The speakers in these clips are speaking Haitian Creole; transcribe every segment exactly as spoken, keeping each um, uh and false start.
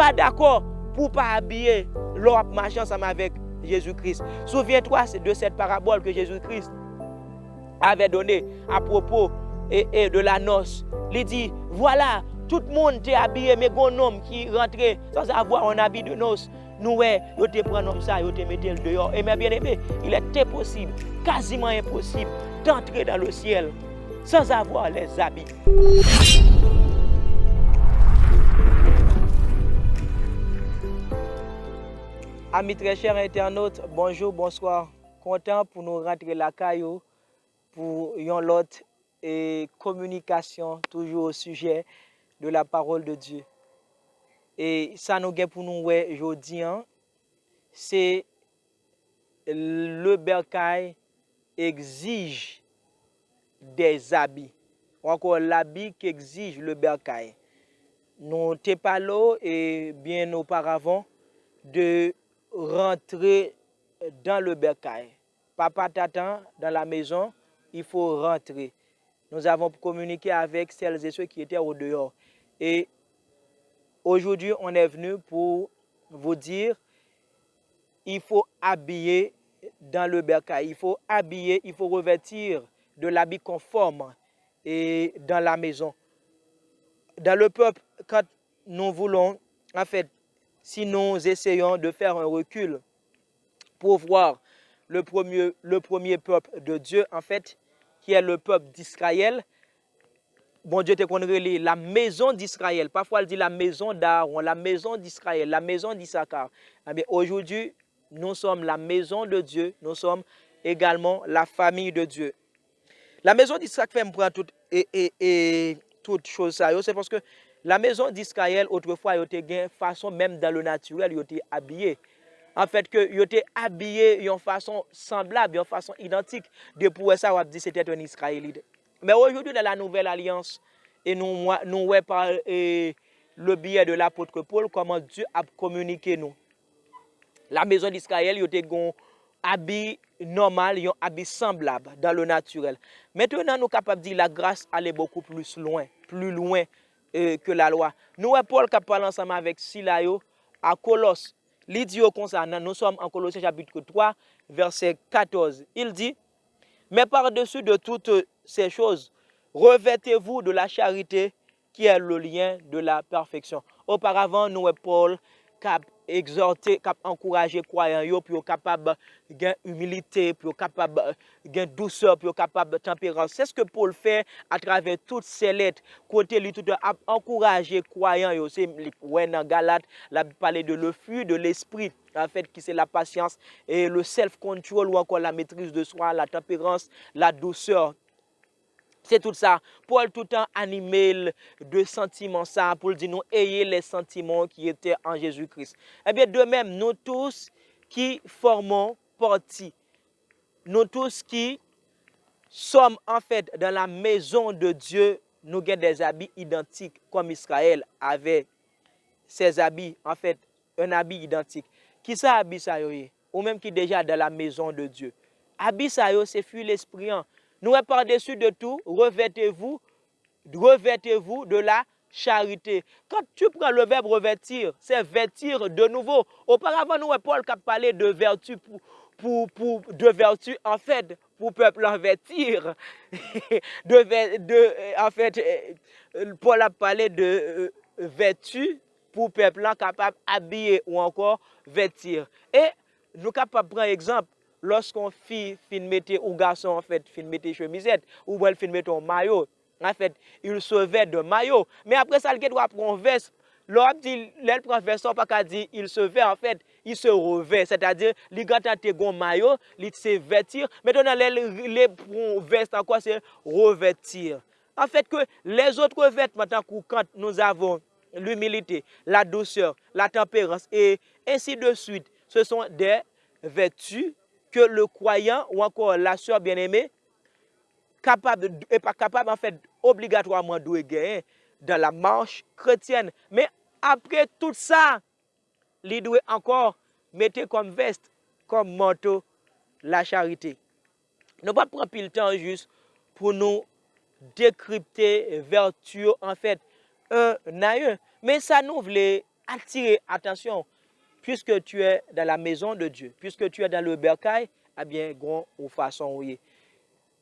pa dakò pou w pa abiye lè w ap mache ansanm avèk Jezi Kris. Souviens-toi de cette parabole que Jésus-Christ avait donnée à propos et, et de la noce. Li di, vwala, tout moun te abiye, men gen yon nonm ki rantre sans avoir un habit de noce. Nou wè, yo te pran nonm sa, yo te mete l deyò. E men bien-aimé, il est impossible, quasiment impossible, d'entrer dans le ciel sans avoir les habits. Amis très chers internautes, bonjour, bonsoir. Kontan pou nou rantre lakay ou pou yon lòt e kominikasyon, toujours au sujet de la parole de Dieu. E sa nou gen pou nou wè jodi an, se le bercail exige des habits, ou encore l'habit qu'exige le bercail. Nou te pale w, e bien auparavant, de rentrer dans le bercail. Papa t'attend dans la maison, il faut rentrer. Nous avons communiqué avec celles et ceux qui étaient au dehors. Et aujourd'hui, on est venu pour vous dire, il faut habiller dans le bercail, il faut habiller, il faut revêtir de l'habit conforme et dans la maison. Dans le peuple, quand nous voulons, en fait, si nous essayons de faire un recul pour voir le premier, le premier peuple de Dieu, en fait, qui est le peuple d'Israël, Bondye te konn rele la maison d'Israël. Pafwa, l di la maison d'Aaron, la maison d'Israël, la maison d'Issachar. Ebyen, aujourd'hui, nous sommes la maison de Dieu, nous sommes également la famille de Dieu. La maison d'Israël, sa k fè m pran tout, e, e, e, tout choz sa yo, se paske la maison d'Israël, otrefwa, yo te gen fason, menm dans le naturel, yo te abiye. Anfèt, ke yo te abiye yon fason sanblab, yon fason idantik. Depi w wè sa, w ap di, c'était un Israélite. Mais aujourd'hui, dans la nouvelle alliance, e nou, nou wè pa, e, le biais de l'apôtre Paul, kòman Dye ap kominike nou. La maison d'Israël, yo te gen yon abi nòmal, yon abi sanblab dans le naturel. Maintenant, nou kapab di la grâce allait beaucoup plus loin, plus loin, euh, que la loi. Nou wè Pòl k ap pale ansanm avèk sila yo a Kolòs. Li di yo konsa, nan, nous sommes en Colossiens chapitre trois, verset quatorze. Il dit, mais par-dessus de toutes ces choses, revêtez-vous de la charité qui est le lien de la perfection. Oparavan, nou wè Pòl k ap egzòte, k ap ankouraje kwayan yo pou yo kapab gen imilite, pou yo kapab gen dousè, pou yo kapab tanperans. Se sa ke Pòl fè atravè tout sè lèt, kote li toutan ap ankouraje kwayan yo. Se li wè nan Galat, l ap pale de le fruit de l'esprit, anfèt, ki se la pasyans, e le self control ou ankò la maîtrise de soi, la tempérance, la douceur. Se tout sa. Pòl toutan anime l de santiman sa pou l di nou, ayez les sentiments qui étaient en Jésus-Christ. Ebyen, de même, nous tous qui formons partie, nous tous qui sommes en fait dans la maison de Dieu, nou gen des habits identiques comme Israël avait ses habits, en fait, un habit identique. Kisa abi sa yo ye? Ou menm ki deja dans la maison de Dieu. Abi sa yo se fwi lespri an. Nou wè, par-dessus de tout, revêtez-vous, revêtez-vous de la charité. Quand tu prends le verbe revêtir, c'est vêtir de nouveau. Oparavan, nou wè Pòl k ap pale de vèti pou, pou, pou, de vèti, anfèt, pou pèp lan vèti. De vè-, de, euh, anfèt, euh, Pòl ap pale de, euh, vèti pou pèp lan kapab abiye ou ankò vèti. E nou kapab pran egzanp, lòske yon fi fin mete, ou gason, anfèt, fin mete chemizèt, oubyen l fin mete yon mayo, anfèt, il se vêt de maillot. Men apre sa, l gen dwa pran yon vès. Lè w ap di, lè l pran vès la, ou pa ka di, il se vêt, anfèt, il se revêt. Sètadi, li gentan te gen yon mayo, li se vêtir. Mentnan, lè l, li pran yon vès ankò, se revêtir. Anfèt, que les autres vêtements, tankou quand nous avons l'humilité, la douceur, la tempérance, et ainsi de suite, ce sont des vertus que le croyant ou encore la sœur bien-aimée kapab, e pa kapab, anfèt, obligatwaman dwe genyen dans la marche chrétienne. Men apre tout sa, li dwe ankò mete kòm vès, kòm manto, la charité. Nou p ap pran pil tan jis pou nou dekripte vèti yo, anfèt, un à un. Men sa nou vle atire atansyon, puisque tu es dans la maison de Dieu, puisque tu es dans le bercail, ebyen, gon ou fason ou ye.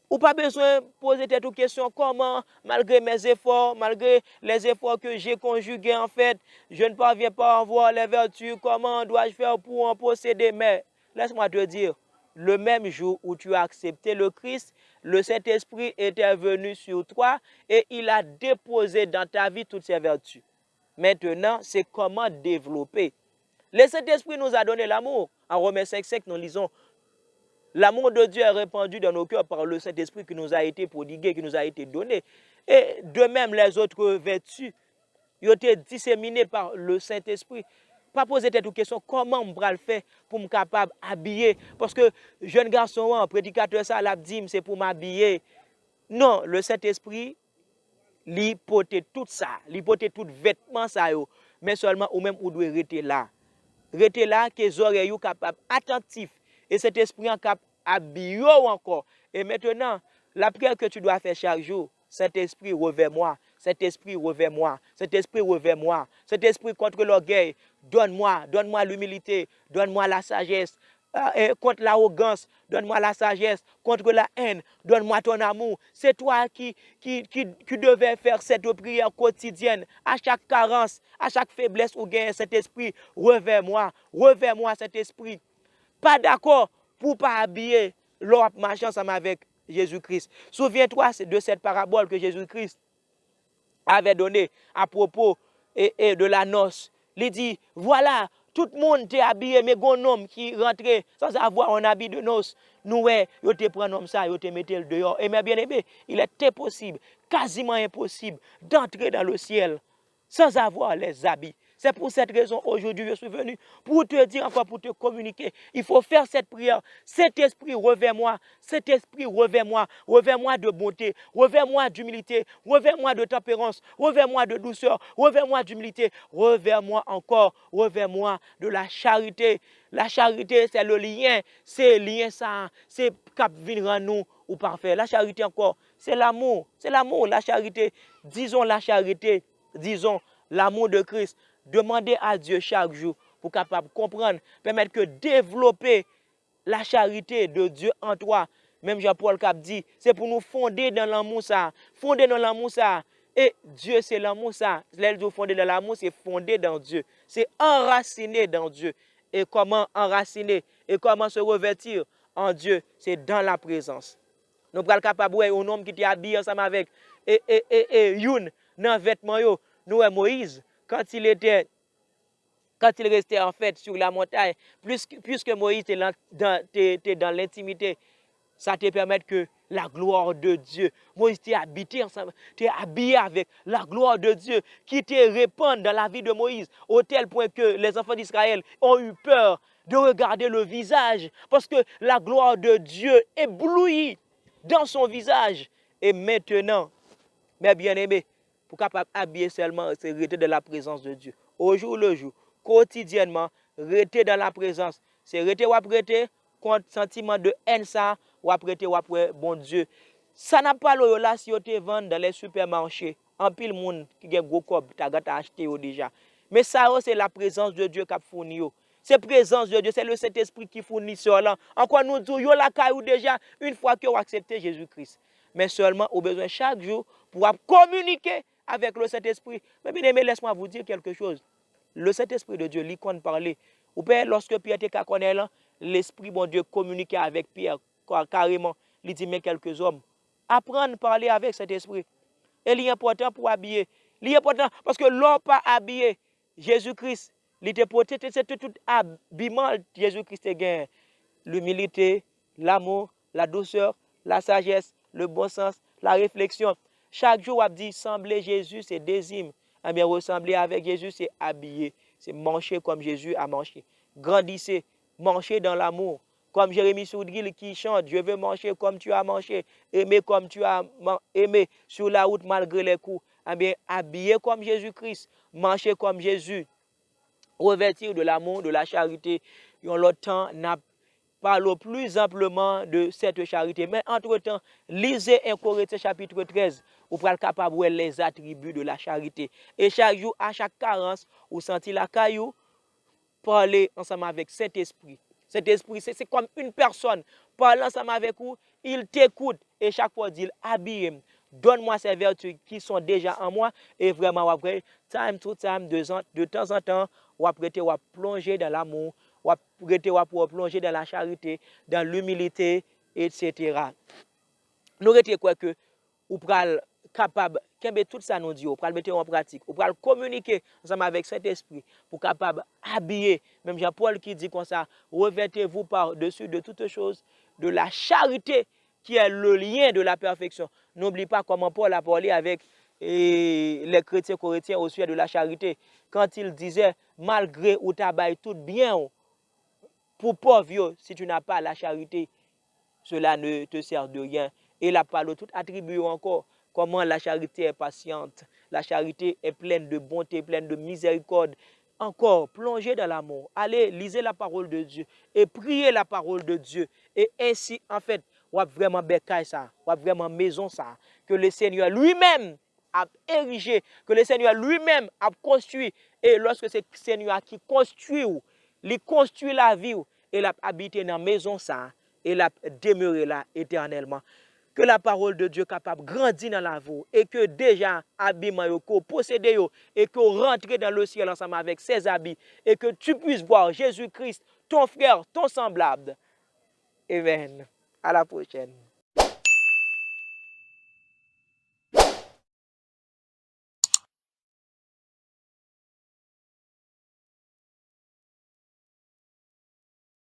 Ou pa bezwen poze tèt ou kesyon, comment, malgré mes efforts, malgré les efforts que j'ai conjugués en fait, je ne parviens pas à avoir les vertus, comment dois-je faire pour en posséder? Mais laisse-moi te dire, le même jour où tu as accepté le Christ, le Saint-Esprit était venu sur toi et il a déposé dans ta vie toutes ses vertus. Maintenant, c'est comment développer. Le Saint-Esprit nous a donné l'amour. En Romains cinq cinq, nous lisons, l'amour de Dieu est répandu dans nos cœurs par le Saint-Esprit qui nous a été prodigué, qui nous a été donné. Et de même, les autres vertus, yo te disemine par le Saint-Esprit. Pa poze tèt ou kesyon, kòman m pral fè pou m kapab abiye? Paske jèn gason an, predikatè sa, l ap di m se pou m abiye. Non, le Saint-Esprit, li pote tout sa. Li pote tout vètman sa yo. Men sèlman ou menm ou dwe rete la. Rete la, ke zòrèy ou kapab atantif. E Sentespri an kap abiye w ankò. E maintenant, la prière que tu dois faire chaque jour, Saint-Esprit, revêt-moi. Saint-Esprit, revêt-moi. Saint-Esprit, revêt-moi. Saint-Esprit, contre l'orgueil, donne-moi, donne-moi l'humilité, donne-moi la sagesse. Ah, eh, contre l'arrogance, donne-moi la sagesse. Contre la haine, donne-moi ton amour. C'est toi qui, qui, qui, qui devais faire cette prière quotidienne. À chaque carence, à chaque faiblesse ou gain, Saint-Esprit, revêt-moi, revêt-moi, Saint-Esprit. Pa dakò pou w pa abiye lè w ap mache ansanm avèk Jezi Kris. Souviens-toi de cette parabole que Jésus-Christ avait donné à propos et, et de la noce. Li di, voilà, tout moun te abiye, men gon nonm ki rantre sans avoir un habit de noce. Nou wè, yo te pran nonm sa, yo te mete l deyò. Et mes bien-aimés, il est impossible, quasiment impossible, d'entrer dans le ciel sans avoir les habits. C'est pour cette raison aujourd'hui je suis venu pour te dire encore, pour te communiquer. Il faut faire cette prière. Saint-Esprit, revêt-moi. Saint-Esprit, revêt-moi. Revêt-moi de bonté. Revêt-moi d'humilité. Revêt-moi de tempérance. Revêt-moi de douceur. Revêt-moi d'humilité. Revêt-moi encore. Revêt-moi de la charité. La charité, c'est le lien. Se lyen sa, se k ap vin rann nou ou pafè. La charité encore, c'est l'amour. C'est l'amour, la charité. Disons la charité. Disons, l'amour de Christ. Demande à Dieu chaque jour pou kapab konprann, pèmèt ke devlope la charité de Dieu en toi. Menm jan Pòl k ap di, se pou nou fonde nan lanmou sa. Fonde nan lanmou sa. E Dieu se lanmou sa. Lè l di w fonde nan lanmou, se fonde dans Dieu. Se anrasine dans Dieu. E kòman anrasine? E kòman se revètir en Dieu? Se dans la présence. Nou pral kapab wè yon nonm ki te abiye ansanm avèk e, e, e, e youn nan vètman yo. Nou wè Moyiz, quand il était, quand il restait en fait sur la montagne, puisque, puisque Moïse était dans, dans, était, était dans l'intimité, ça te permet que la gloire de Dieu, Moïse était habité ensemble, était habillé avec la gloire de Dieu qui était répandue dans la vie de Moïse, au tel point que les enfants d'Israël ont eu peur de regarder le visage, parce que la gloire de Dieu éblouit dans son visage. Et maintenant, mes bien-aimés, pou kapab abiye sèlman, se rete dans la présence de Dieu. Au jour le jour, quotidiennement, rete dans la présence. Se rete w ap rete kont santiman de haine sa, w ap rete, w ap wè Bondye. Sa n ap pale w yo la, si yo te vann dans les supermarchés, anpil moun ki gen gwo kòb ta gentan achte yo deja. Men sa yo, se la présence de Dieu k ap founi yo. Se prezans de Dye, se le Sentespri ki founisè lan. Ankò, nou di w, yo lakay ou deja, une fois que w aksepte Jezi Kris. Men sèlman, ou bezwen chak jou pou w ap kominike avèk le Saint-Esprit. Mes bien-aimés, laisse-moi vous dire quelque chose. Le Saint-Esprit de Dieu, li konn pale. Ou pè, lòske Pyè te ka kònèy lan, Lespri Bondye kominike avèk Pyè ka-, kareman. Li di, men kèlke zòm, aprann pale avèk Sentespri. E li enpòtan pou w abiye. Li enpòtan, paske lè w pa abiye, Jezi Kris, li te pote, te, se te tout abiman Jezi Kris te genyen. L'humilité, l'amour, la douceur, la sagesse, le bon sens, la réflexion. Chak jou w ap di, sanble Jezi, se dezim. Ebyen, resanble avèk Jezi, se abiye, se mache kòm Jezi a mache. Grandissez, marchez dans l'amour. Comme Jérémie Soudril qui chante, je veux marcher comme tu as marché, aimer comme tu as ma-, aimé, sur la route malgré les coups. Ebyen, abiye kòm Jezi Kris, mache kòm Jezi, revêtir de l'amour, de la charité. Yon lòt tan, n ap pale w plus amplement de cette charité. Men antretan, lisez un Corinthiens chapitre treize, Ou pral kapab wè les attributs de la charité. E chak jou, a chak karans, ou santi lakay ou, pale ansanm avèk Sentespri. Sentespri, se, se comme une personne. Pale ansanm avèk ou, il t'écoute. E chak fwa w di l, abiye m. Donne-moi ces vertus qui sont déjà en moi. E vrèman, w ap wè, time to time, de, zan- de temps en temps, w ap rete, w ap plonje dans l'amour, w ap rete, w ap plonje dans la charité, dans l'humilité, et cetera. Nou rete kwè ke ou pral kapab kenbe tout sa nou di yo, ou pral mete yo an pratik, ou pral kominike ansanm avèk Sentespri pou kapab abiye, menm jan Pòl ki di konsa, revêtez-vous par-dessus de toutes choses de la charité qui est le lien de la perfection. N'oublie pas comment Paul a parlé avec eh, les chrétiens corinthiens au sujet de la charité, quand il disait, malgré ou ta bay tout byen ou pou pòv yo, si tu n'as pas la charité, cela ne te sert de rien. E l ap pale tout atribi yo ankò. Comment la charité est patiente, la charité est pleine de bonté, pleine de miséricorde. Encore, plongez dans l'amour. Allez, lisez la parole de Dieu et priez la parole de Dieu. Et ainsi, en fait, w ap vrèman bèkay sa, w ap vrèman mezon sa, ke le Seigneur lui-même ap erije, ke le Seigneur lui-même ap konstwi. E lòske se Seigneur a ki konstwi w, li konstwi lavi w, e l ap abite nan mezon sa, e l ap demere la etènèlman. Ke la parole de Dieu kapab grandi nan lavi w, e ke deja abiman yo, ke w posede yo, e ke w rantre dans le ciel ansanm avèk ses habits, et que tu puisses voir Jésus-Christ, ton frère, ton semblable. Amen. À la prochaine.